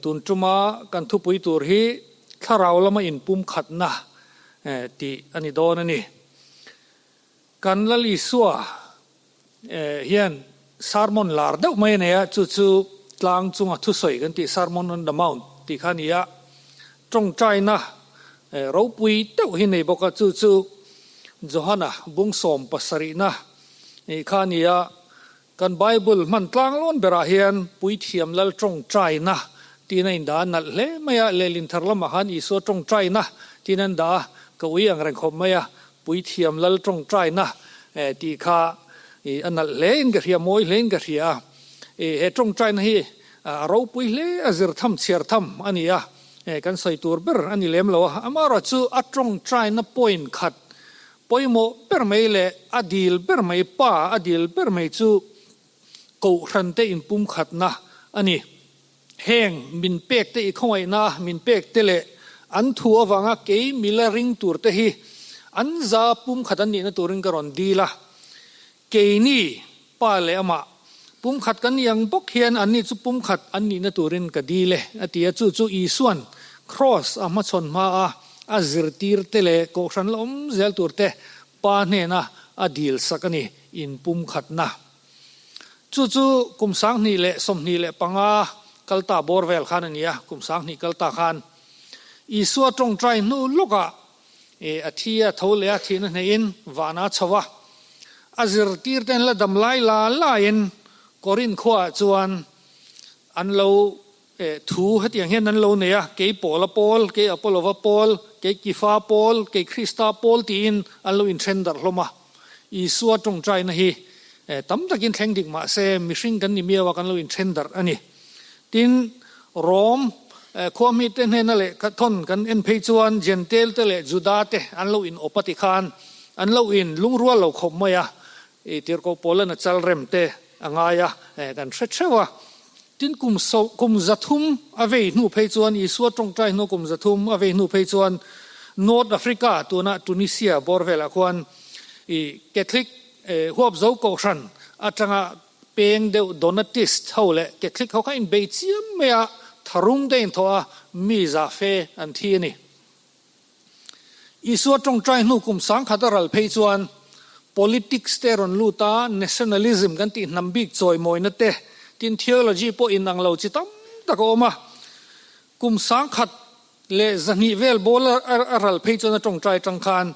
Tun tuma kan thupui tur hi thlarau lama inpumkhatna tih a ni dawn a ni. Kan Lal Isua hian sermon lar deuh mai a nei a, chu chu tlang chunga thusawi kan tih Sermon on the Mount tih kha a ni a. Tawngtaina ropui deuh hi nei bawk a, chu chu Johana bung sawm pasarihna kha a ni a. Kan Bible hman tlang lawn berah hian Puithiam Lal tawngtaina tiin a indah a nalh hle mai a, lehlin thar lamah khan Isua tawngtaina tiin an dah a, ka ui ang reng khawp mai a, Puithiam Lal tawngtaina tih kha a nalh hle in ka hria, mawi hle in ka hria a. He tawngtaina hi a ropui hle a, zir tham chhiar tham a ni a, kan sawi tur ber a ni lem lo a, amaherawhchu a tawngtaina point khat Pawimawh ber mai leh a dil ber mai, pa a dil ber mai chu Kohhrante inpumkhatna a ni. Heng min pekte i khawngaihna min pekte leh an thu avanga kei mila ring turte hi an za pumkhat an nihna turin ka rawn dil a. Keini, pa leh amah, pumkhat kan nih ang bawk hian anni chu pumkhat an nihna turin ka dil e, a ti a. Chu chu Isua'n Kraws a hmachhawn hmaa a zirtirte leh kohhran la awm zel turte Pa hnena a dil sak a ni, inpumkhatna. Chu chu kum 2025 kalta bawr vel khan a ni a, kum 2000 kalta khan Isua tawngtai hnu lawkah E, a thi a tho leh a thihna hneihin vana a chho a. A zirtirten la dam lai la laiin Korinth khuaah chuan an lo, e, thu hetiang hian an lo nei a, Kei Paula pawl, kei Apollova pawl, kei Kifa pawl, kei Krista pawl tiin an lo inthen darh hlawm a. Isua tawngtaina hi, e, tam takin thleng dik mah se mihring kan ni miau a, kan lo inthen darh a ni. Tin, Rom khuahmite hnena lehkha thawn kan en phei chuan Jentail te leh Juda te an lo in awp a ti khan an lo in lungrual lo khawp mai a, i tirhkoh Paulan a chal rem te a ngai a, kan hre theuh a. Tin, kum kum 300 a vei hnu phei chuan Isua tawngtai hnu kum 300 a vei hnu phei chuan North Africa tuna Tunisia bawr velah khuan i Catholic huapzo kohhran atanga Peng deuh Donatist ho leh Catholic ho kha inbei chiam mai a, tharum te inthawh a, mi za fe an thi a ni. Isua tawngtai hnu kum 1000 a ral phei chuan politics te rawn lut a, nationalism kan tih hnam bik chawimawina te, tin theology pawh inang lo chi tam tak a awm a. Kum 1200 vel bawl a ral phei chuan a tawngtai atang khan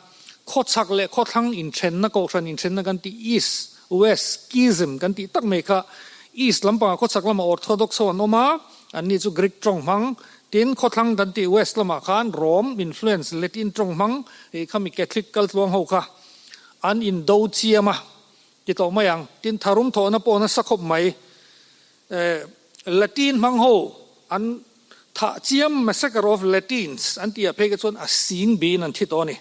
khawchhak leh khawthlang inthenna, kohhran inthenna kan tih East, West Schism kan tih tak mai kha East lampangah khawchhak lamah Orthodox ho an awm a, anni chu Greek tawng hmang, tin khawthlang kan tih West lamah khan Rome influence Latin tawng hmang khami Catholic kaltluang ho kha an indo chiam a ti tawh mai ang. Tin tharum thawhna pawh nasa khawp mai. Latin hmang ho an thah chiam Massacre of Latins an tih ah phei kha chuan a sing biin an thi tawh a ni.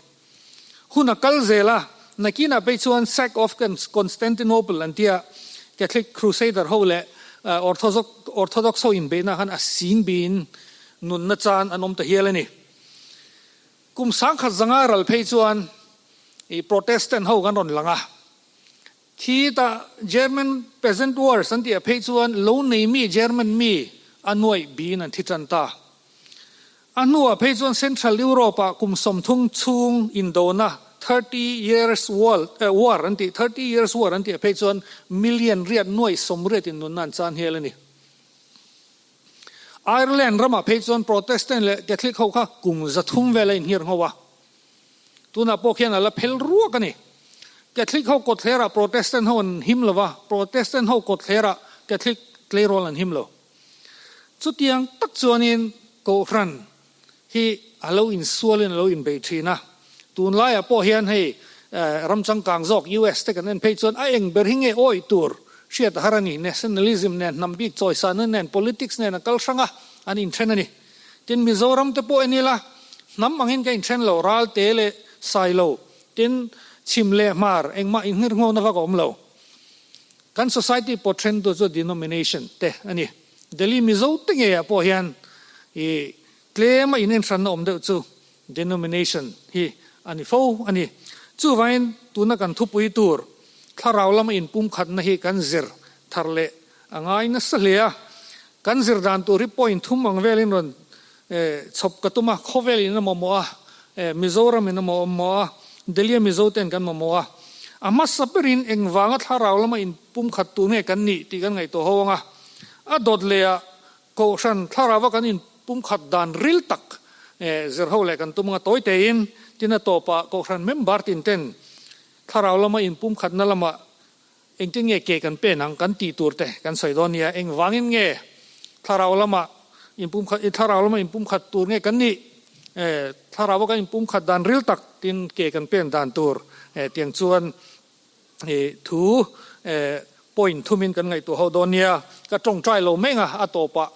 Hun a kal zel a, nakinah phei chuan Sack of Constantinople an tia Catholic Crusader ho leh Orthodox ho inbeihna khan a sing biin nunna chan an awm ta hial a ni. Kum 1100 ral phei chuan Protestant ho kan rawn lang a, Khi ta German Peasant Wars an tih ah phei chuan lo nei mi German mi a nuaih biin an thi tan ta. A hnuah phei chuan Central Europe ah kum 30 chhung indona 30 Years War an tih 30 Years War an tih ah phei chuan million riat nuaih 80 in nunna an chan hial a ni. Ireland ramah phei chuan Protestant leh Catholic ho kha kum 300 vel a inhir ngho a. Tunah pawh khian a la phel ruak a ni. Catholic ho kawtthlerah Protestant ho an him lo va, Protestant ho kawtthlerah Catholic tleirawl an him lo. Chutiang tak chuanin Kohhran hi a lo insualin a lo inbei thin a. Tunlaiah pawh hian hei ram changkang zawk US te kan en phei chuan a eng ber hi nge awih tur hriat a har a ni. Nationalism nen, hnam bik chawisahna nen, politics nen a kal hrang a, an inthen a ni. Tin, Mizoram te pawh en ila, hnam angin ka inthen lo, Ralte leh Sailo, tin, Chhim leh Hmar, engmah inngirngawna vak a awm lo. Kan society pawh then tu chu denomination te a ni. Delhi Mizo te ngeiah pawh hian i tlema inenhranna awm deuh chu denomination hi a ni fo a ni. Chuvangin tuna kan thupui tur thlarau lama inpumkhatna hi kan zir thar leh a ngai nasa hle a. Kan zir dan tur hi point thum ang velin rawn chhawp ka tum a, khawvelin a mamawh a, Mizoramin a mamawh a, Delhi-a Mizoten kan mamawh a. A hmasa berin engvanga thlarau lama inpumkhat tur nge kan nih tih kan ngaihtuah ho ang a. A dawt lehah Kohhran thlarauva kan inpumkhat dan ril tak zir ho leh kan tum anga tawi tein tin a tawpah Kohhran member tin ten thlarau lama inpumkhatna lamah engtin nge ke kan pen ang kan tih tur te kan sawi dawn nia. Engvangin nge thlarau lama inpumkhat thlarau lama inpumkhat tur nge kan nih thlarauva kan inpumkhat dan ril tak tin ke kan pen dan tur tiang chuan Thu point thumin kan ngaihtuah ho dawn nia. Ka tawngtai lo meng a, a tawpah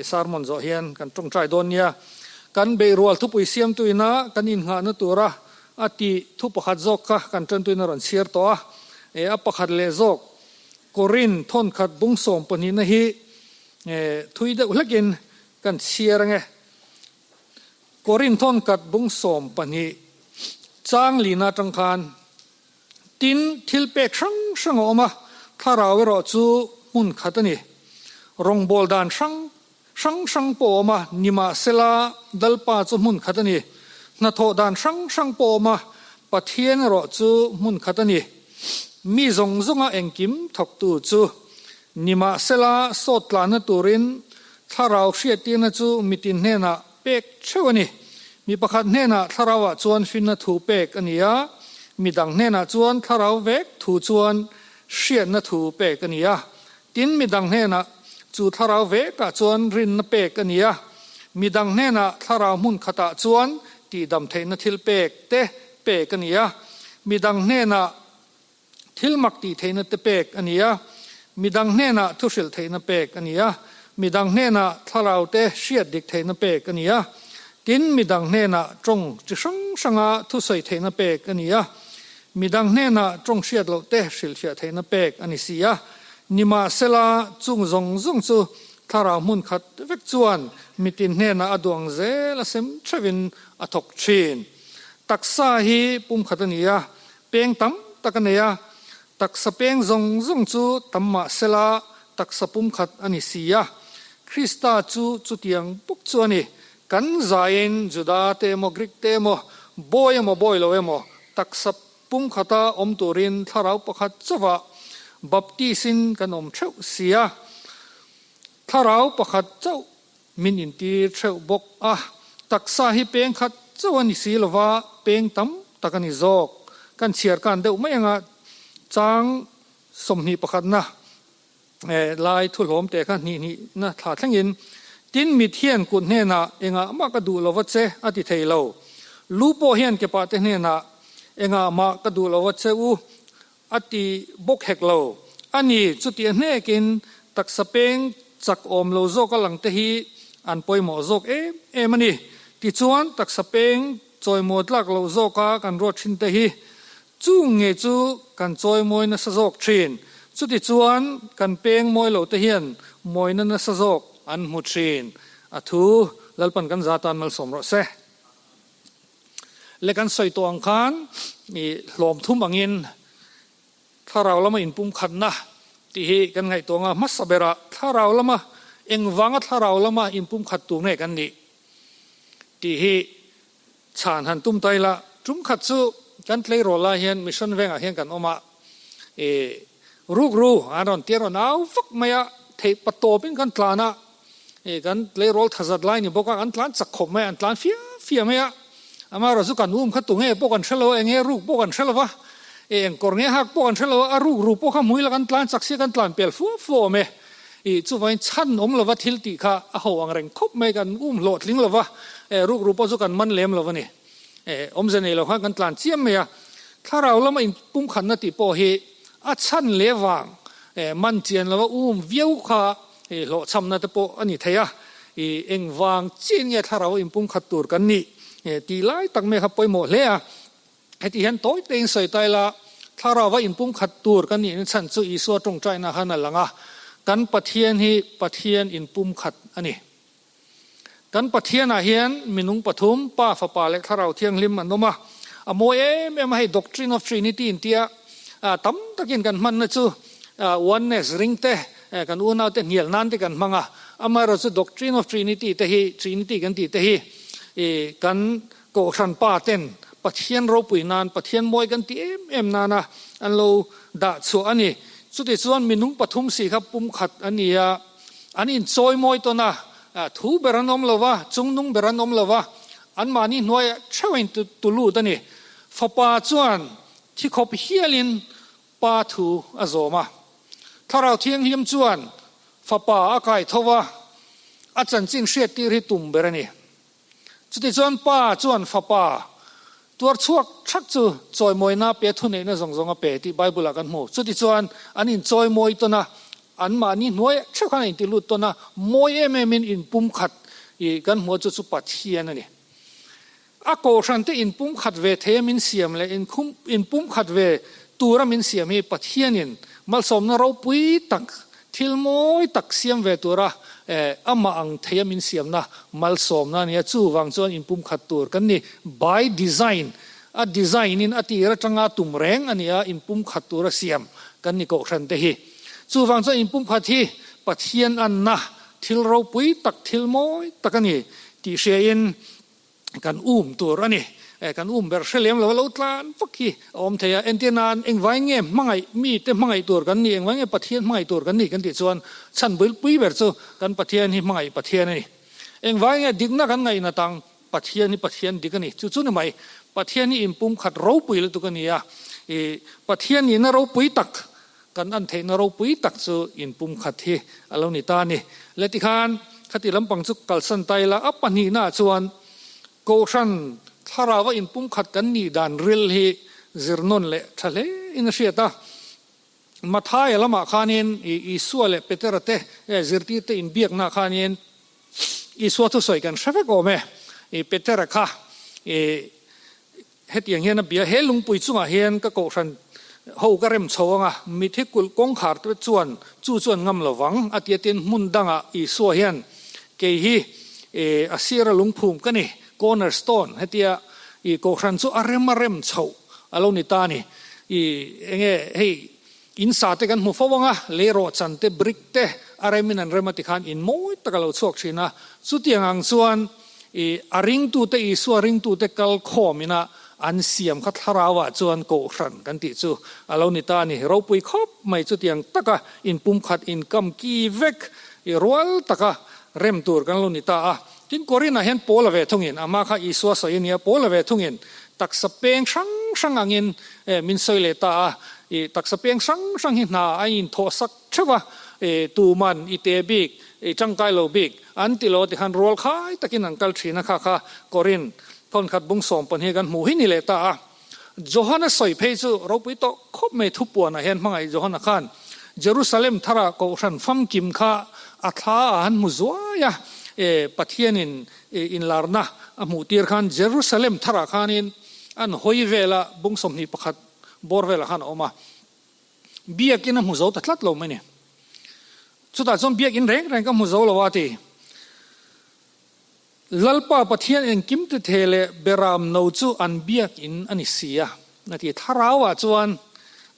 sermon zawh hian kan tawngtai dawn nia. Kan beihrual thupui siamtuina kan innghahna tura a tih thu pakhat zawk kha kan tantuina rawn chhiar tawh a. A pakhat leh zawk Korin thawnkhat bung sawm pahnihna hi thui deuh hlekin kan chhiar ange. Korin thawnkhat bung 12 chang lina atang khan Tin, thil pek hrang hrang a awm a, thlarau erawh chu hmun khat a ni. Rawngbâwl dan hrang hrang hrang pawh a awm a, nimahsela Lalpa chu hmun khat a ni. Hnathawh dan hrang hrang pawh a awm a, Pathian erawh chu hmun khat a ni. Mi zawng zawnga engkim thawktu chu, nimahsela sawt tlanna turin thlarau hriattirna chu mitin hnenah Pek theuh a ni. Mi pakhat hnenah thlarauah chuan finna thu pek a ni a, mi dang hnenah chuan thlarau vek thu chuan hriatna thu pek a ni a. Tin, mi dang hnenah chu thlarau vekah chuan rinna pek a ni a, mi dang hnenah thlarau hmun khatah chuan tihdam theihna thil pek te pek a ni a, mi dang hnenah Thil mak tih theihna te pek a ni a, mi dang hnenah thu hrilh theihna pek a ni a, mi dang hnenah thlarau te hriat dik theihna pek a ni a, tin mi dang hnenah tawng chi hrang hranga thu sawi theihna pek a ni a, mi dang hnenah tawng hriat loh te hrilhfiah theihna pek a ni si a. Nimahsela, chung zawng zawng chu thlarau hmun khat vek chuan mitin hnenah a duang zel a sem theuhin a thawk thin. Taksa hi pumkhat a ni a, Peng tam tak a nei a, taksa peng zawng zawng chu tam mah sela taksa pumkhat a ni si a. Krista chu chutiang bawk chu a ni. Kan zaiin Juda te emaw Grik te emaw, bawi emaw bawi lo emaw, taksa pumkhata awm turin thlarau pakhat chauhah baptis-in kan awm theuh si a. Thlarau pakhat chauh Min intir theuh bawk a, taksa hi peng khat chauh a ni si lova, peng tam tak a ni zawk. Kan chhiar kan deuh mai anga chang 21 na lai thu hlawm teh kha hnih hnihna thla thlengin, Tin mit hian kut hnenah engah mah ka duh lova che a ti thei lo. Lu pawh hian kepa te hnenah engah mah ka duh lova che u A ti bawk hek lo. A ni, chuti a hnekin taksa peng chak awm lo zawk a lang te hi an pawimawh zawk em em a ni. Tichuan, taksa peng chawimawi tlak loh zawka kan ruat thin te hi chung nge chu kan chawimawi nasa zawk thin. Chutichuan, kan peng mawi lo te hian mawina nasa zawk an hmu thin. A thu Lalpan kan za tan malsawm rawh se. Le kan sawi tawh ang khan i hlawm thum angin thlarau lama inpumkhatna tih hi kan ngaihtuah anga hmasa berah thlarau lama engvanga thlarau lama inpumkhat tur nge kan nih tih hi chhan han tum ta ila. Tum khat chu kan tleirawl lai hian mission vengah hian kan awm a, i rukru an rawn tir rawn au vak mai a, theih patawpin kan tlan a, I kan tleirawl thazat lai ni bawk a, kan tlan chak khawp mai a, an tlan fia fia mai a. Amaherawh chu kan um kha tu nge pawh kan hre lo a, eng nge ruk pawh kan hre lo va, i eng kawr nge hak pawh kan hre lo a, a ruk ruk pawh kha hmui la kan tlan chak sia kan tlan pel fua fua awm e. I chuvangin chhan awm lova thil tih kha a ho ang reng khawp mai, kan um hlawhtling lova, e ruk ruk pawh chu kan man lem lo a ni. E awmze nei lo khan kan tlan chiam mai a. Thlarau lama inpumkhatna tih pawh hi a chhan leh vang, e man chian lova um viau kha I hlawhchhamna te pawh a ni thei a, i engvang chian nge thlarau inpumkhat tur kan nih tih lai tak mai kha pawimawh hle a. Heti hian tawi tein sawi ta ila, thlarauva inpumkhat tur kan nih chhan chu Isua tawngtaina khan a lang a, kan Pathian hi Pathian inpumkhat a ni. Kan Pathianah hian minung pathum, Pa, Fapa leh Thlarau Thianghlim an awm a. A mawi em em a, hei Doctrine of Trinity intia tam takin kan hmanna chu Oneness ring te, kan unaute hnial nan te kan hmang a. Amaherawhchu Doctrine of Trinity te hi, Trinity kan tih te hi i kan Kohhran pa ten Pathian ropui nan, Pathian mawi kan tih em em nana an lo dah chhuah a ni. Chutichuan minung pathum si kha pumkhat a ni a, an inchawi mawi tawn a, thu ber an awm lo va, chungnung ber an awm lo va, anmahni hnuaiah theuh a intulut a ni. Fapa chuan thi khawp hialin Pa thu a zawm a. Thlarau Thianghlim chuan Fapa a kai tho va, a chanchin hriattir hi tum ber a ni. Chutichuan Pa chuan Fapa tuar chhuak thak chu chawimawina pe thuneihna zawng zawng a pe tih Bible-ah kan hmu. Chutichuan an inchawimawi tawn a, anmahni hnuaiah theuh khan a inti lut tawn a, mawi em emin inpumkhat i kan hmu a, chu chu Pathian a ni. A kohhrante inpumkhat ve thei a min siam leh inpumkhat ve tura min siam hi Pathianin malsawmna ropui tak, thil mawi tak siam ve tura amah ang thei a min siamna malsawmna a ni a, chuvang chuan inpumkhat tur kan ni. By design, a design in a tir atanga tum reng a ni a, inpumkhat tura siam kan ni kohhrante hi. Chuvang chuan inpumkhat hi Pathian anna thil ropui tak, thil mawi tak a ni tih hriain kan um tur a ni. Kan um ber hre lem lo a, lo tlan vak hi a awm thei a. Entir nan engvai nge hmangaih mite hmangaih tur kan ni, engvai nge Pathian hmangaih tur kan ni kan tih chuan chhan bulpui ber chu kan Pathian hi hmangaih Pathian a ni. Engvai nge dikna kan ngaihna tang Pathian hi Pathian dik a ni. Chu chu ni mai. Pathian hi inpumkhat ropui lutuk a ni a. I Pathian nihna ropui tak Kan an theihna ropui tak chu inpumkhat hi a lo ni ta a ni. Le tikhan khati lampang chu kalsan ta ila, a pahnihnaah chuan Kohhran thlarauva inpumkhat kan nih dan ril hi zir nawn leh tha hle in a hriat a. Mathaia lamah khanin Isua leh Petera te zirtirte inbiaknaah khanin Isua thusawi kan hre vek awm e. Petera kha Hetiang hian a bia, He lungpui chungah hian ka kohhran ho ka rem chho ang a, mithi kulh kawngkhar te chuan chu chuan ngam lo vang, a ti a. Tin, hmun dangah Isua hian, Kei hi a sira lungphum ka ni, corner stone, hetia i kohhran chu a rem a rem chhoh a lo ni ta a ni. I enge hei in sa te kan hmu fo ang a, lei rawhchan te, brick te a remin an rem a ti khan in mawi tak a lo chhuak thin a. Chutiang ang chuan I a ringtute, Isua ringtute kal khawm ina an siam kha thlarauah chuan kohhran kan tih chu a lo ni ta a ni. Ropui khawp mai chutiang taka inpumkhat, inkam ki vek i rual taka rem tur kan lo ni ta a. Tin, Korinah hian Paula ve thungin, amah kha Isua sawi a nia, Paula ve thungin taksa peng hrang hrang angin min sawi leh ta a. I taksa peng hrang hrang hi hna a inthawhsak theuh a, tuman i te bik, i tangkai lo bik, An ti lo tikhan rual khai takin an kal thin a, kha kha Korin thawnkhat bung sawm pawn hi kan hmuh hi ni leh ta a. Johana sawi phei chu ropui tawh khawp mai thupuanah hian hmangaih Johana khan Jerusalem thara kohhran famkim kha a thla a han hmu zuai a, e Pathianin inlarna a hmuh tir khan Jerusalem tharah khanin an hawi vela bung 21 bawr velah khan a awm a. Biakin a hmu zo ta tlat lo mai ni. Chutah chuan biakin reng reng ka hmu zo lo a ti. Lalpa Pathian engkim ti thei leh Beram no chu an biakin a ni si a, a ti. Thlarauah chuan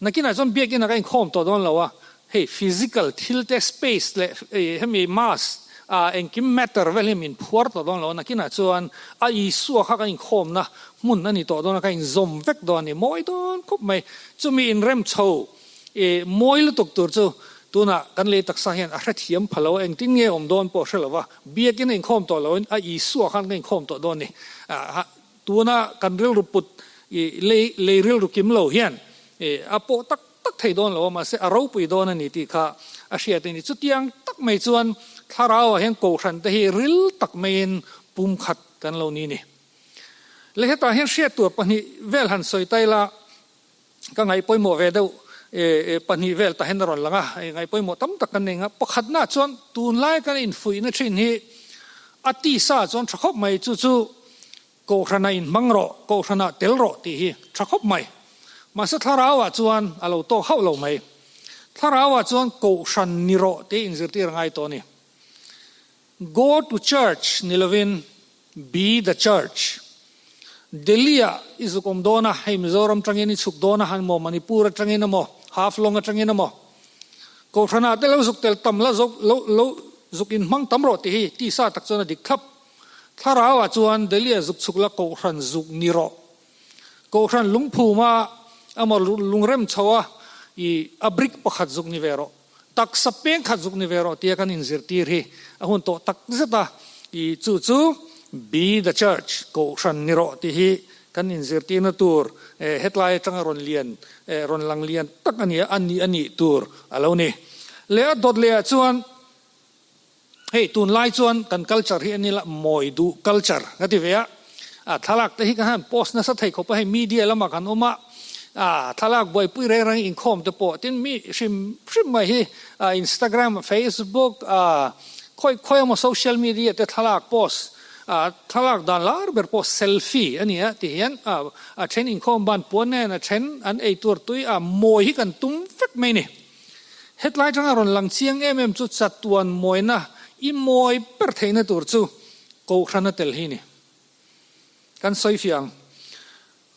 nakinah chuan biakin ah ka inkhawm tawh dawn lo a, hei physical thil te space leh hemi mass ah engkim matter vel hi min phuar tawh dawn lo a, nakinah chuan a Isua kha ka inkhawmna hmun a ni tawh dawn a, ka inzawm vek dawn a ni. Mawi dawn khawp mai. Chumi inrem chho i mawi lutuk tur chu tunah kan lei taksa hian a hrethiam pha lo a, engtin nge awm dawn pawh a hre lo va, biakin a inkhawm tawh loin a Isua khan ka inkhawm tawh dawn a ni. Tuna kan rilru put i lei lei rilru kim lo hian i a pawh tak tak thei dawn lo a, mahse a ropui dawn a ni tih kha a hriat a ni. Chutiang tak mai chuan thlarauah hian kohhran te hi ril tak maiin pumkhat kan lo ni ni. Le hetah hian hriat tur pahnih vel han sawi ta ila, ka ngaih pawimawh ve deuh pahnih vel tah hian a rawn lang a, ngaih pawimawh tam tak kan nei ang a. Pakhatnaah chuan tunlai kan infuihna thin hi a tisa chuan tha khawp mai, chu chu Kohhranah inhmang rawh, Kohhranah tel rawh tih hi tha khawp mai. Mahse thlarauah chuan a lo tawk hauh lo mai. Thlarauah chuan Kohhran ni rawh tih inzirtir a ngai tawh a ni. Go to church ni lovin Be the church. Delhi ah i zuk awm dawn a, hei Mizoram tangin i chhuk dawn a han maw, Manipur atangin emaw, Haflong atangin emaw, Kohhranah te lo zuk tel tam la lo lo. zuk inhmang tam rawh tih hi tisa tak chuan a dik thlap. Thlarauah chuan Delhi-a zuk chhuk la Kohhran zuk ni rawh. Kohhran lungphuma emaw lungrem chho a i a brick pakhat zuk ni ve rawh. Taksa peng khat zuk ni ve rawh tia kan inzirtir hi a hun tawh tak zet a, i chu chu Be the Church, Kohhran ni rawh tih hi kan inzirtirna tur hetlai atanga rawn lian rawn lang lian tak a ni a, a nih a nih tur a lo ni. Leh a dawt lehah chuan hei tunlai chuan kan culture hi a ni la mawi duh culture ka ti ve a, a thlalak te hi kan han post nasa thei khawp a, hei media lamah kan awm a, a thlalak buaipui reng reng inkhawm te pawh tin mi hrim hrim mai hi Instagram, Facebook, khawi khawi emaw social media te thlalak post a thlalak dan lar ber pawh selfie a ni a ti hian a then inkhawm ban puan nen a then an ei tur tui a mawi hi kan tum vek mai a ni. Hetlai tanga rawn lang chiang em em chu chatuan mawina i mawi ber theihna tur chu Kohhrana tel hi ni. Kan sawi fiah ang.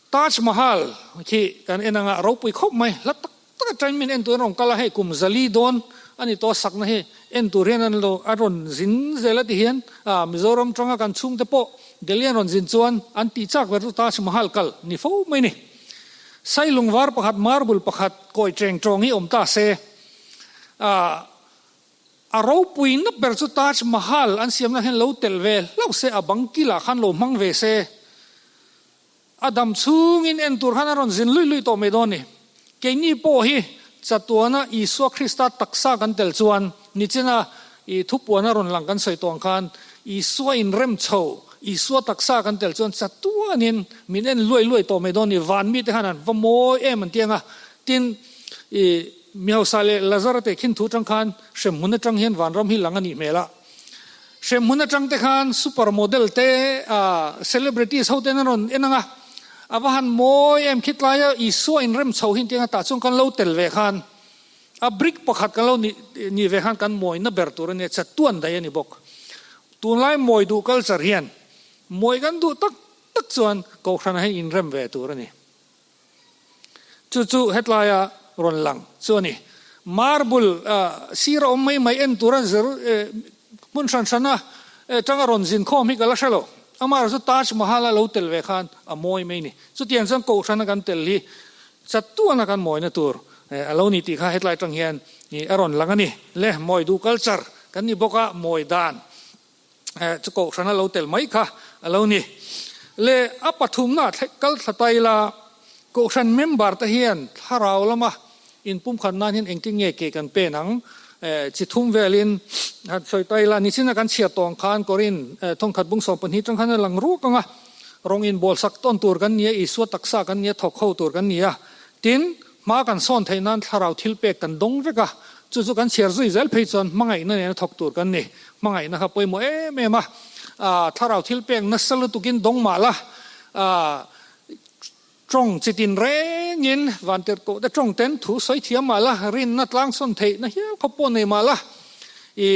Taj Mahal khi kan en anga ropui khawp mai, hla tak tak atangin min en tur an rawn kal a, hei kum zali dawn a ni tawh a sakna hi en tur hian an lo a rawn zin zel a ti hian Mizoram tanga kan chhungte pawh Delhi an rawn zin chuan an tih chak ber chu Taj Mahal kal ni fo mai ni. Sailung var pakhat marble pakhat kawi teng tawng hi awm ta se a a ropui na ber chu Taj Mahal an siamna hian lo telh ve hlauh se a bang kilah khan lo hmang ve se a dam chhungin en tur khan a rawn zin luih luih tawh mai dawn ni. Keini pawh hi chatuana Isua Krista taksa kan tel chuan nichina i thupuana rawn lang kan sawi tawh ang khan Isua inrem chho, Isua taksa kan tel chuan chatuanin min en luai luai tawh mai dawn ni. Van mite khan an va mawi em an ti ang a. Tin, i mi hausa leh Lazara te khin thu atang khan hremhmun atang hian vanram hi lang a nih hmel a. Hremhmun atang te khan super model te, celebrities ho ten an rawn en ang a. A va han mawi em khitlaia Isua inrem chho hi an ti ang a, tah chuan kan lo tel ve khan. A brick pakhat kan lo nih ve khan kan mawina ber tur a nia, chatuan daih a ni bawk. Tunlai mawi duh culture hian mawi kan duh tak tak chuan Kohhran hi inrem ve tur a ni. Chu chu hetlaia rawn lang chu a ni. Marble sir a awm mai mai en tura zir hmun hran hrana tanga rawn zin khawm hi ka la hre lo. Amaherawhchu chu Taj Mahal a lo tel ve khan a mawi mai a ni. Chutiang chuan Kohhrana kan tel hi Chatuana kan mawina tur a lo ni tih kha hetlai atang hian a rawn lang a ni. Le mawi duh culture kan ni bawk a, mawi dan chu kohhran a lo tel mai kha a lo ni. Le a pathumna kal thla ta ila, kohhran member te hian thlarau lama inpumkhat nan hian engtin nge ke kan pen ang? Chi thum velin han sawi ta ila, nichina kan chhiat tawng khan Korin thawngkhat bung 12 atang khan a lang ruak ang a. Rawng inbawlsak tawn tur kan ni a, Isua taksa kan ni a, thawk ho tur kan ni a. Tin, hma kan sawn theih nan thlarau thil pek kan dawng vek a, chu chu kan chhiar zui zel phei chuan hmangaihna nena thawk tur kan ni. Hmangaihna kha pawimawh em em a, thlarau thil pek nasa lutukin dawng mah la, tawng chitin rengin vantirhkoh te tawng ten thu sawi thiam mah la, rinna tlangsawn theihna hial khawp pawh nei mah la, i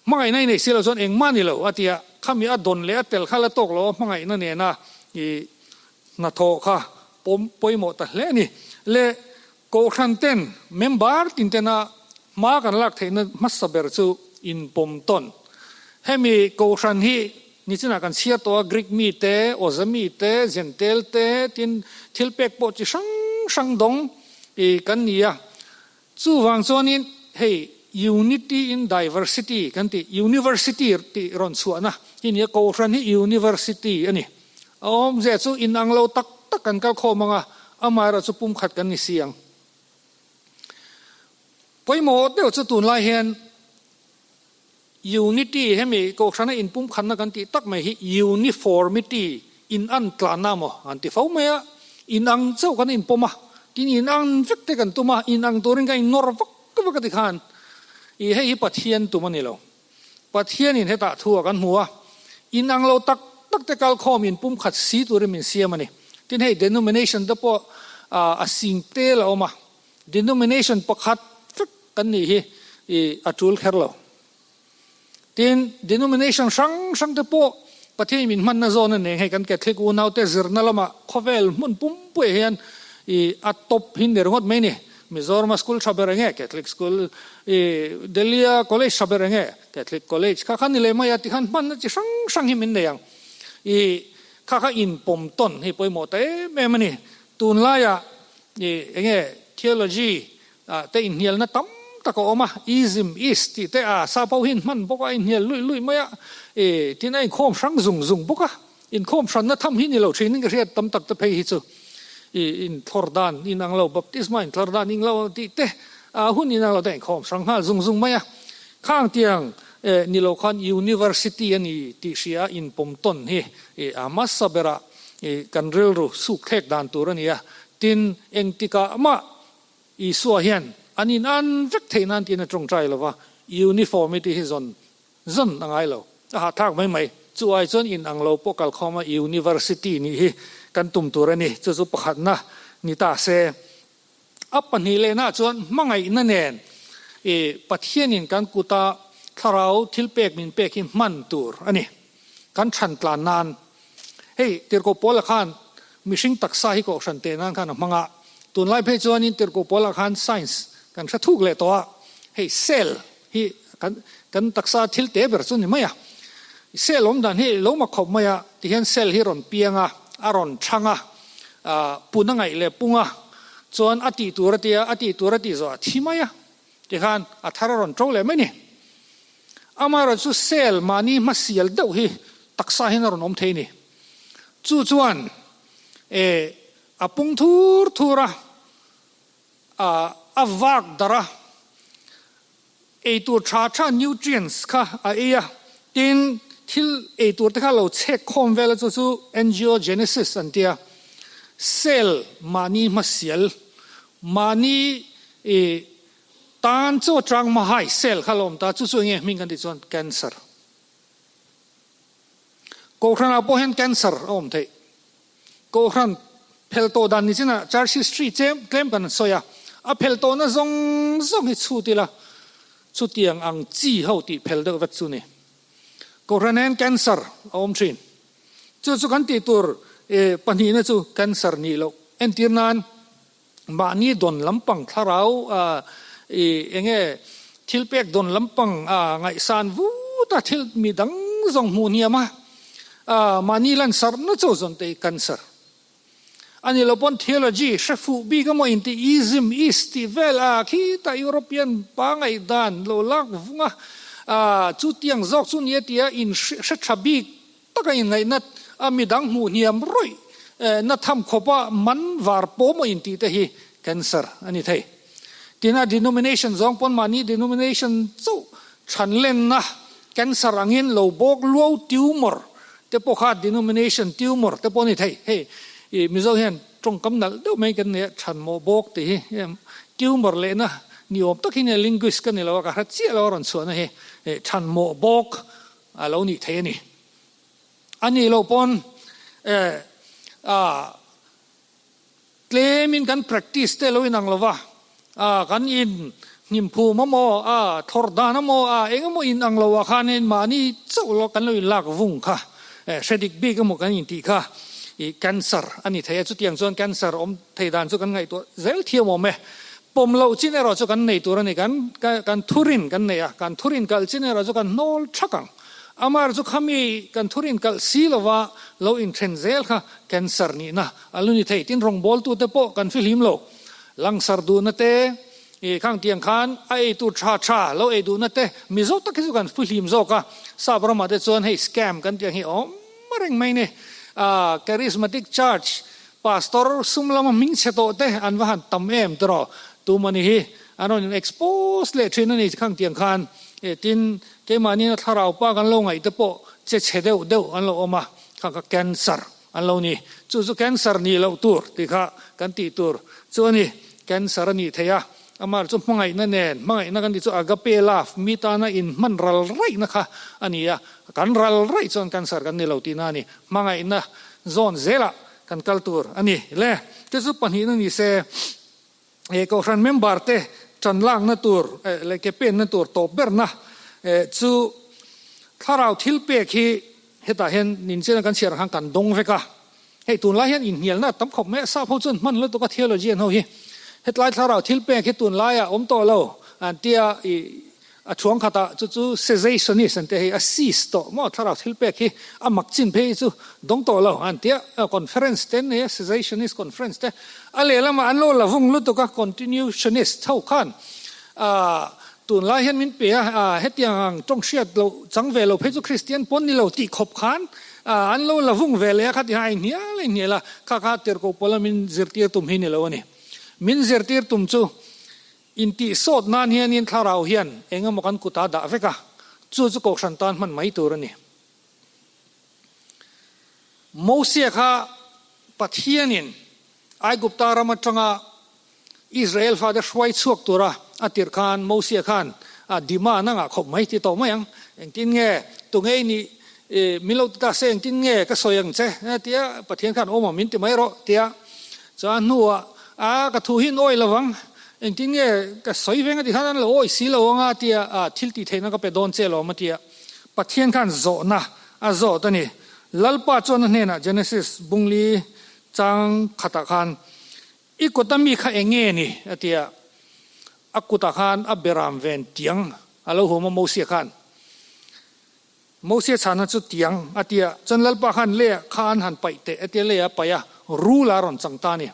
Hmangaihna i nei si lo chuan engmah ni lo, a ti a. Khami a dawn leh a tel kha la tawk lo a, hmangaihna nena i hnathawh kha pawm pawimawh ta hle a ni. Le Kohhran ten member tin tena hma kan lak theihna hmasa ber chu inpawm tawn. Hemi Kohhran hi nichinah kan chhiar tawh a, Greek mi te, Awza mi te, Zentel te tin thil pek pawh chi hrang hrang dawng i kan ni a. Chuvang chuanin hei Unity in Diversity kan tih, University tih rawn chhuahna hi nia, Kohhran hi University a ni. A awmzia chu inang lo tak tak kan kal khawm ang a, amaherawh chu pumkhat kan ni si ang. Pawimawh deuh chu tunlai hian Unity hemi Kohhrana inpumkhatna kan tih tak mai hi Uniformity, inan tlanna maw an ti fo mai a, inang chauh kan inpawm a, tin inang vek te kan tum a, inang turin kan innawr vak vak a ti khan i hei hi Pathian tum a ni lo. Pathianin hetah thu a kan hmu a, inang lo tak tak te kalkhawm inpumkhat si turin min siam a ni. Tin hei denomination te pawh a sing tel a awm a, Denomination pakhat vek kan nih hi i a tul kher lo. Tin, denomination hrang hrang te pawh Pathian min hmanna zawn a neng hei kan Catholic unaute zirna lamah khawvel hmun pumpuiah hian i a top hi ni ringawt mai ni. Mizorama school tha ber enge Catholic school i Delhi-a college tha ber enge Catholic college kha kha ni leh mai a tikhan hmanna chi hrang hrang hi min nei ang. I kha kha inpawm tawn hi pawimawh ta em em a ni. Tunlaiah i enge theology ah te inhnialna tam tak a awm a, ism, ist tih te a sa pawh hi inhman bawk a, a inhnial luih luih mai a, i tin a inkhawm hrang zung zung bawk a, inkhawm hranna tham hi ni lo thin in ka hriat tam tak te phei hi chu i inthlawr dan inang lo, baptisma inthlawr dan ing lo tih te a hun inang lo te a inkhawm hrang nghal zung zung mai a, khang tiang ni lo khan university a ni tih hria inpawm tawn hi i a hmasa berah i kan rilru suk thlek dan tur a ni a, tin engtikah mah Isua hian an in an vek theih nan tiin a tawngtai lo va, uniformity hi zawn zawn a ngai lo. A hahthlak mai mai. Chu ai chuan in ang lo pawh kalkhawma university nih hi kan tum tur a ni. Chu chu pakhatna ni ta se. A pahnih lehna chuan hmangaihna nen i Pathianin kan kuta thlarau thil pek min pek hi hman tur a ni. Kan chhan tlan nan. Hei, Tirhkoh Paula khan mihring taksa hi kohhran teh nan khan a hmang a. Tunlai phei chuanin Tirhkoh Paula khan science kan hre thuk leh tawh a. Hei, cell hi kan kan taksa thil te ber chu ni mai a. Cell awm dan hi lo mak khawp mai a, tihian cell hi rawn piang a, a rawn chhang a, pun a ngaih leh pung a, chuan a tih tur a tia, a tih tur a tih zawh a thi mai a. Tikhan a thar a rawn to leh mai ni. Amaherawhchu cell mahni hmasial deuh hi taksa hian a rawn awm thei ni. Chu chuan e a pung thur thur a, a a vak darh a, eitur tha tha nutrients kha a ei a, tin thil eitur te kha lo chhek khawm vel a chu chu angiogenesis an ti a. Cell mahni hmasial mahni I tan chaw chang mahai cell kha la awm ta, chu chu enge hming kan tih chuan cancer. Kohhranah pawh hian cancer a awm theih. Kohhran phel tawh dan ni chinah church history chem tlem kan sawi a, a phel tawhna zawng zawng hi chhut ila chutiang ang chi ho tih phel deuh vek chu ni. Kohhran hian cancer a awm thin. Chu chu kan tih tur pahnihna chu cancer nih loh entir nan Mahni dawn lampang thlarau i enge thil pek dawn lampang a ngaihsan vut a thil mi dang zawng hmuh hniam a mahni lansarhna chu zawn te hi cancer a ni lo pawn theology hre fuh bik emaw inti ism is tih vel a khitah European pa ngaihdan lo lak vung a chutiang zawk chu nia tia in hre tha bik Taka inngaihna a midang hmuh hniam rawih na tham khawpa man var pawm a intih te hi cancer a ni thei. Tina denomination zawng pawn mahni denomination chauh chhan lenna cancer angin lo bawk luau tumor te pawh kha denomination tumor te pawh a ni thei. Hei i Mizo hian tawngkam nalh deuh mai kan nei a, chhanmawh bawk tih hi tumor lehna ni awm tak hi nia linguist ka ni lo a ka hre chiah lo a rawn chhuahna hi chhanmawh bawk A lo nih thei a ni. A nih loh pawn eh a tlemin kan practice te lo inang lo va, a kan in hnim phum a maw, a thlawr dan a maw, a eng emaw in ang lo ah khanin mahni chauh lo kan lo in lak vung kha eh hre dik bik emaw kan intih kha i cancer a ni thei a. Chutiang chuan cancer awm thei dan chu kan ngaihtuah zel thiam awm e. Pawm loh chin erawh chu kan nei tur a ni. Kan kan thurin kan nei a, kan thurin kalh chin erawh chu kan hnawl thak ang. Amar chu khami kan thurin kalh si lova lo inthen zel kha cancer nihna a lu ni thei. Tin, rawngbawltute pawh kan fihlim lo. Langsar duhna te, ih khang tiang khan a ei tur tha tha lo ei duhna te Mizo tak hi chu kan fihlim zawk a. Sap ramah te chuan hei scam kan tih ang hi awm reng mai ni. Ah Charismatic Church Pastor sum lama hming chhe tawh te an va han tam em tiraw? Tumani hi an rawn in expose leh thin a ni khang tiang khan. Tin, keimahni na thlarau pa kan lo ngaih te pawh che chhe deuh deuh an lo awm a, kha kha cancer an lo ni. Chu chu cancer nih loh tur tih kha kan tih tur chu a ni. Cancer a nih thei a, amah chu hmangaihna nen, hmangaihna kan tih chu agape love, mi tana inhman ral raihna kha a ni a, kan ral raih chuan cancer kan ni lo tihna a ni. Hmangaihna zawn zelah Kan kal tur a ni le. Chu chu pahnihna ni se, he Kohhran member te tan lakna tur leh ke penna tur tawp berna chu thlarau thil pek hi hetah hian ninchena kan chhiar ang khan kan dawng vek a. Hei tunlai hian inhnialna a tam khawp mai a, sap ho chuan hman lutuk a theologian ho hi. Hetlai thlarau thil pek hi tunlaiah awm tawh lo an tia i a thuang khatah chu chu cessationist an tia hei a cease tawh maw thlarau thil pek hi a mak chin phei hi chu dawng tawh lo an tia conference te an nei a cessationist conference te a lehlamah an lo la vung lutuk a continuationist ho khan ah tunlai hian min pe a hetiang ang tawng hriat loh chang ve lo phei chu Christian pawn ni lo tih khawp khan an lo la vung ve leh a kha ti a inhnial a inhnial a kha kha tirhkoh pawla min zirtir tum hi ni lo a ni. Min zirtir tum chu intihsawt nan hianin thlarau hian eng emaw kan kut a dah vek a, chu chu kohhran tan hman mai tur a ni. Mosia kha Pathianin Aigupta ram atanga Israel fate hruai chhuak tura a tirh khan Mosia khan a demand a ngah khawp mai ti tawh mai ang. Engtin nge tunge i nih min lo ti ta se engtin nge ka sawi ang che tia Pathian khan awm ang min ti mai rawh tia chuan hnuah a ka thu hi an awi lovang engtin nge ka sawi veng a ti khan an lo awi si lo anga tia thil tih theihna ka pe dawn che lawm a tia Pathian khan zawhna a zawt a ni. Lalpa chuan a hnenah Genesis bungli chang khatah khan, I kuta mi kha eng nge ni? a ti a. A kutah khan a beram ven tiang a lo hum a Mosia khan. Mosia chhana chu tiang a ti a, chuan Lalpa khan leiah kha an han paih teh a ti a, leiah a paih a, rul a rawn chang ta a ni.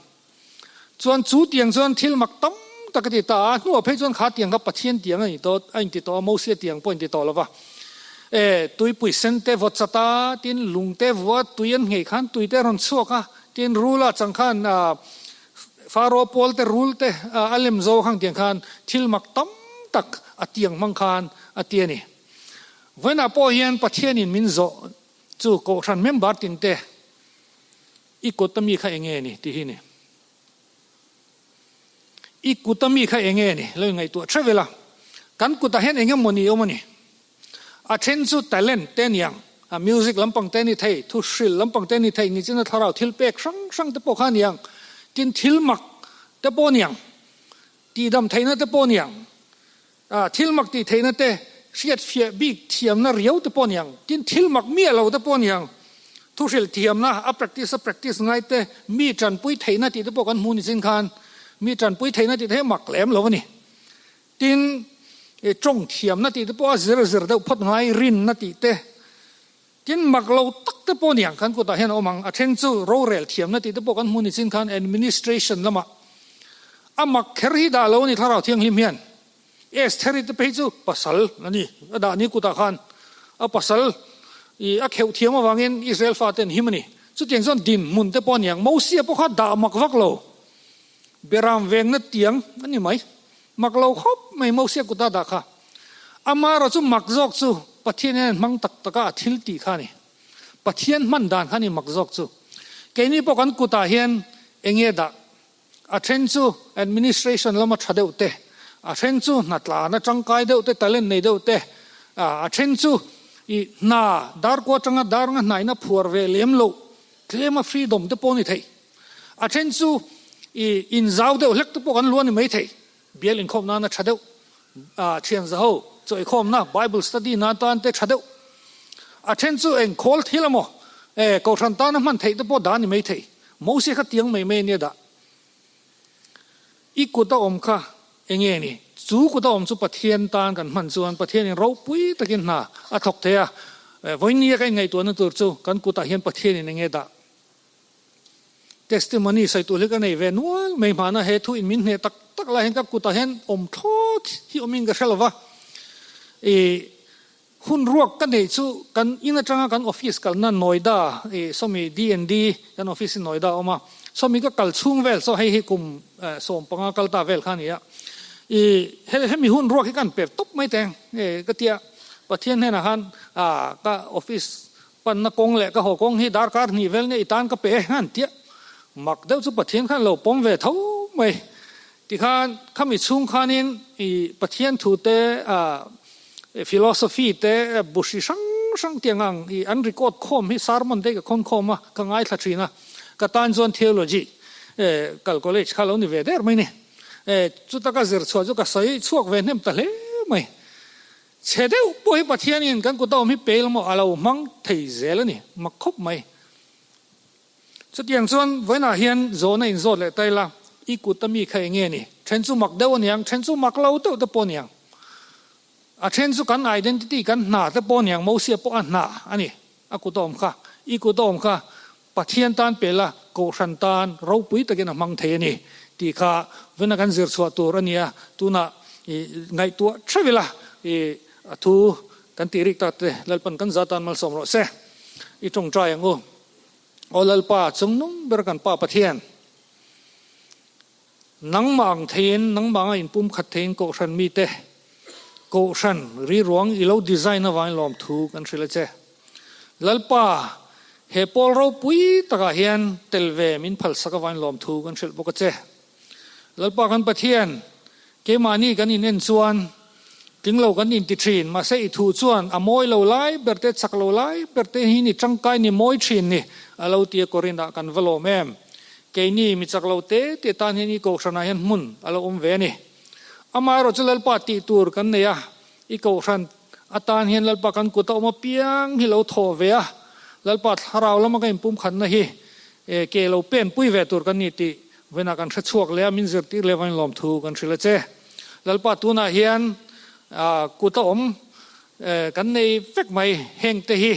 Chuan chu tiang chuan thil mak tam tak a ti ta a, hnuah phei chuan kha tiang kha Pathian tiang a ni tawh, a inti tawh a, Mosia tiang pawh a inti tawh lo va. E, tuipui sen te vawt chat a, tin lung te vua tui an nghei khan tui te a rawn chhuak a, tin rul a chang khan Faro pawl te rul te a lem zo khang tiang khan thil mak tam tak a tiang hmang khan a ti a ni. Vawiinah pawh hian Pathianin min zawh chu Kohhran member tin te I kut a mi kha enge ni tih hi ni. I kut a mi kha enge ni lo ingaihtuah theuh ila. Kan kutah hian eng emaw ni awm a ni. A then chu talent te niang, a music lampang te ni thei, thu hril lampang te ni thei, nichina thlarau thil pek hrang hrang te pawh kha niang, tin thil mak te pawh niang, tihdam theihna te pawh niang, thil mak tih theihna te, hriat fiah bik thiamna riau te pawh niang, tin thil mak miah lo te pawh niang, thu hrilh thiamna a practice a practice ngai te, mi tanpui theihna tih te pawh kan hmu nichin khan, mi tanpui theihna tih te hi mak lem lo a ni. Tin, tawng thiamna tih te pawh a zir zir deuh phawt ngai, rinna tih te, tin mak lo tak te pawh niang kan kutah hian a awm ang, a then chu rorel thiamna tih te pawh kan hmu nichin khan administration lamah a mak kher hi dah lo a ni Thlarau Thianghlim hian. Estheri te phei chu pasal a ni, a dah ni kutah khan a pasal i a kheuh thiam avangin Israel fate an him a ni. Chutiang chuan dinhmun te pawh a niang, Mosia pawh kha dah mak vak lo, Beram vengna tiang a ni mai. Mak lo khawp mai Mosia kuta dah kha. Amaherawh chu mak zawk chu Pathian hian hmang tak taka a thil tih kha a ni. Pathian hman dan kha a ni mak zawk chu. Keini pawh kan kutah hian eng nge dah? A then chu administration lama tha deuh te, a then chu hna tlana tangkai deuh te, talent nei deuh te, a then chu i hna darkua atanga dar nga hnaina phuar ve lem loh tlema freedom te pawh a ni thei. A then chu i inzau deuh hlek te pawh kan lu a ni maithei. Bial inkhawm nana tha deuh, thian zaho chaw inkhawmna, Bible study na tan te tha deuh. A then chu eng khawl thil emaw, kohhran tana hman theih te pawh dah a ni maithei. Moses kha tiang mai mai a nia dah. I kut a awm kha enge ni? Chu kut a awm chu Pathian tan kan hman chuan Pathianin ropui takin hna a thawk thei a. Vawinia ka inngaihtuahna tur chu kan kutah hian Pathianin enge dah? Testimony sawi tur hi ka nei ve nual mai hmana he thu in min hneh tak tak lai hian ka kutah hian awm thlawt hi awmin ka hre lo va. I hun ruak ka neih chu kan in atanga kan office kalna Noida i sawmi DND kan office hi Noida a awm a, sawmi ka kal chhung vel saw hei hi kum 15 kal ta vel kha a ni a. I hemi hun ruak hi ka han pep tawp mai teng ka tia Pathian hnenah khan ka office Panna kawng leh ka haw kawng hi darkar hnih vel nge i tan ka pe e han tia mak deuh chu Pathian khan lo pawm ve tho mai. Tikhan khami chhung khanin i Pathian thu te philosophy te bu hri hrang hrang tiang ang i an record khawm hi sermon te ka khawn khawm a ka ngaithla thin a ka tan chuan theology kal college kha lo ni ve der mai ni. Chuta ka zir chhuah chu ka sawi chhuak ve hnem ta hle mai. Chhe deuh pawh hi Pathianin kan kut a awm hi peil maw a lo hmang thei zel a ni, mak khawp mai. Chutiang chuan vawiinah hian zawhna inzawt leh ta ila, I kut a mi kha eng nge ni? Then chu mak deuh a niang, then chu mak lo deuh te pawh a niang. A then chu kan identity, kan hna te pawh a niang, Mosia pawh a hna a ni, a kut a awm kha. I kut a awm kha Pathian tan pe la, Kohhran tan ropui takin a hmang thei a ni tih kha vena kan zir chhuah tur a nia, tunah i ngaihtuah theuh ila i a thu kan tih rik tak te Lalpan kan za tan malsawm rawh se. I tawngtai ang u. Aw Lalpa, chungnung ber kan Pa Pathian, nangmah ang theiin, nangmah anga inpumkhat theiin Kohhran mite, Kohhran riruang i lo design avangin lawmthu kan hrilh a che. Lalpa, he pawl ropui takah hian tel ve min phalsak avangin lawmthu kan hrilh bawk a che. Lalpa kan Pathian, keimahni kan in en chuan tling lo kan inti thin, mahse i thu chuan a mawi lo lai ber te, chak lo lai ber te hi ni tangkai ni mawi thin ni, a lo ti a Korinah kan va lawm em. Keini mi chak lo te te tan hian i kohhranah hian hmun a lo awm ve a ni. Amaherawhchu Lalpa tih tur kan nei a, i kohhran atan hian Lalpa kan kut a awm apiang hi lo thawh ve a, Lalpa thlarau lama ka inpumkhatna hi ke lo pen pui ve tur kan ni tih vawiinah kan hre chhuak leh a, min zirtir leh avangin lawmthu kan hrilh a che. Lalpa tunah hian kut a awm kan nei vek mai, hengte hi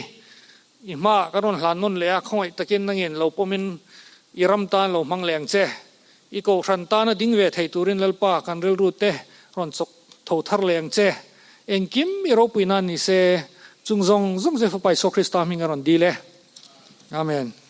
I hmaah ka rawn hlan nawn leh a, khawngaih takin nangin lo pawmin i ram tan lo hmang leh ang che. I kohhran tana ding ve thei turin Lalpa kan rilru te rawn chawk tho thar leh ang che. Engkim i ropui nan ni se, chung zawng zawng Jehopa Isua Krista hming a rawn dil e. Amen.